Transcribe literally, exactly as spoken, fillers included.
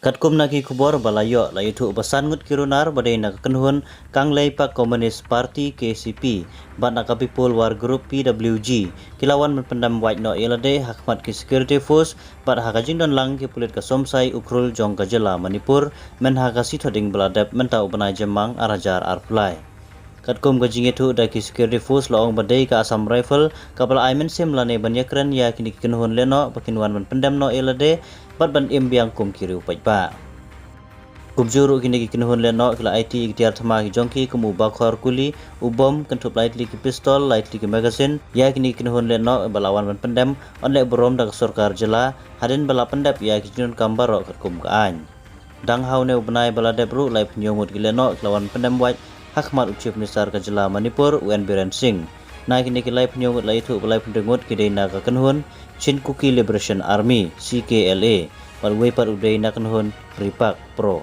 Katkum na ki khubor ba la ïoh, la ïathuh ba san ngut ki runar ba dei na ka kynhun Kangleipak Communist Party, K C P, bad na ka People War Group, P W G, ki la wan ban pyndem wait noh ïa lade ha khmat ki security force bad ha ka jingdon lang ki pulit ka Somsai Ukhrul jong ka jylla Manipur, mynha ka Sngi Thohdieng ba la dep mynta u bnai Jymmang ar hajar arphew lai. Katkum ka jingïathuh da ki security force, la ong ba dei ka Assam Rifle kaba la ai mynsiem lane ban ïakren ïa kine ki kynhun lehnoh ba kin wan ban pyndem noh ïa lade bad ban im biang kum ki riew paidbah. Kumjuh ruh, kine ki kynhun lehnoh ki la aiti ïa ki tiar thma ki jong ki kum u bakhor kuli, u bom, kynthup lai tylli ki pistol, lai tylli ki magazine ïa kine ki kynhun lehnoh ba la wan ban pyndem, yn leh burom da ka sorkar jylla hadien ba la pyndep ïa ki jingdonkam baroh katkum ka aiñ. Dang ha une u bnai ba la dep ruh, laiphew hynñiew ngut ki lehnoh ki la wan pyndem wait ha khmat u Chief Minister ka jylla Manipur, u N Biren Singh. Na kine ki laiphew hynñiew ngut, la ïathuh ba laiphew hynriew ngut ki dei na ka kynhun Chin Kuki Liberation Army, C K L A, bad uwei pat u dei na kynhun Ripak Pro.